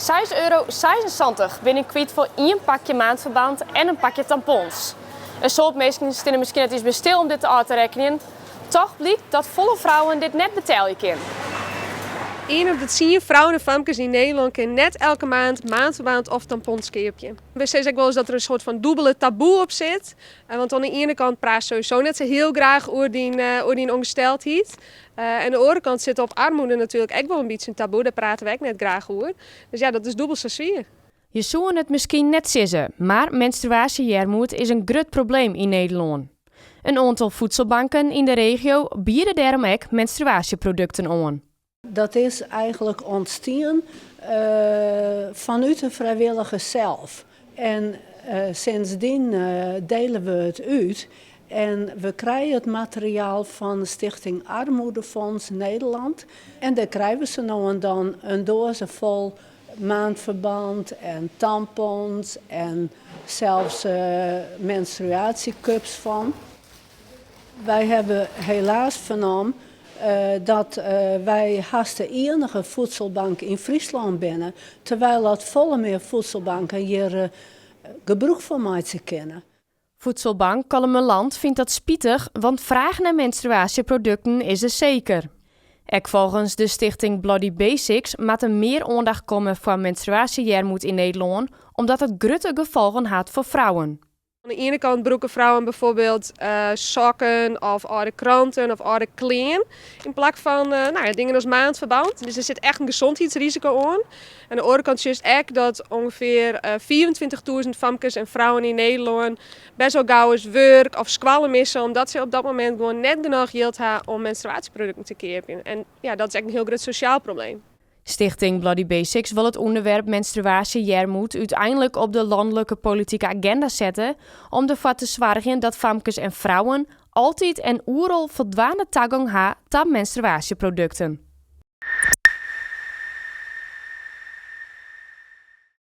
€6,76 bin ik kwyt foar ien pakje maandverband en in pakje tampons. In soad minsken steane miskien net iens by stil om dit ôf te rekkenjen. Toch blykt dat folle frouwen dit net betelje kinne. Ien op de 10 frouwen en famkes yn Nederlân kin net elke maand maandverband of tampons keapje. We sizze ek wolris dat der in soart fan dûbele taboe op sit. Want oan de iene kant praatst sowieso net sa hiel graach oer dyn ongesteldheid. En de oare kant sit op armoede natuerlik ek wol in bytsje in taboe, dêr prate we ek net graach oer. Dus ja, dat is dûbel sa swier. Je soene it miskien net sizze, mar menstruaasje-earmoed is in grut probleem yn Nederlân. In oantal voedselbanken yn de regio biede dêrom ek menstruaasjeprodukten oan. Dat is eigenlik ûntstien fanút de frijwilligers sels. En sindsdien diele we it út. En we krije it materiaal fan Stichting Armoedefonds Nederland. En dêr krije we sa no en dan in doaze fol maandverband en tampons en sels menstruatiecups fan. Wy hawwe helaas fernommen dat wy hast de iennige voedselbank yn Fryslân binne, terwyl dat folle mear voedselbanken hjir gebrûk fan meitsje kinne. Voedselbank Kollumerland fynt dat spitich, want fraach nei menstruaasjeprodukten is der seker. Ek folgens de stichting Bloody Basics moat der mear oandacht komme foar menstruaasje-earmoed yn Nederlân, omdat it grutte gefolgen hat foar frouwen. Oan de iene kant brûke frouwen byfoarbyld sokken of âlde kranten of âlde klean yn plak fan nou ja, dingen as maandverband. Dus der sit echt in gesondheidsrisiko oan. Oan de oare kant sjochst ek dat ûngefear 25.000 famkes en frouwen yn Nederlân bêst wol gau ris wurk of skoalle misse omdat se op dat momint gewoan net genôch jild ha om menstruaasjeprodukten te keapjen. En ja, dat is ek in hiel grut sosjaal probleem. Stichting Bloody Basics wol it ûnderwerp menstruaasje-earmoed úteinlik op de lanlike politike agenda sette om derfoar te soargjen dat famkes en frouwen altyd en oeral foldwaande tagong ha ta menstruaasjeprodukten.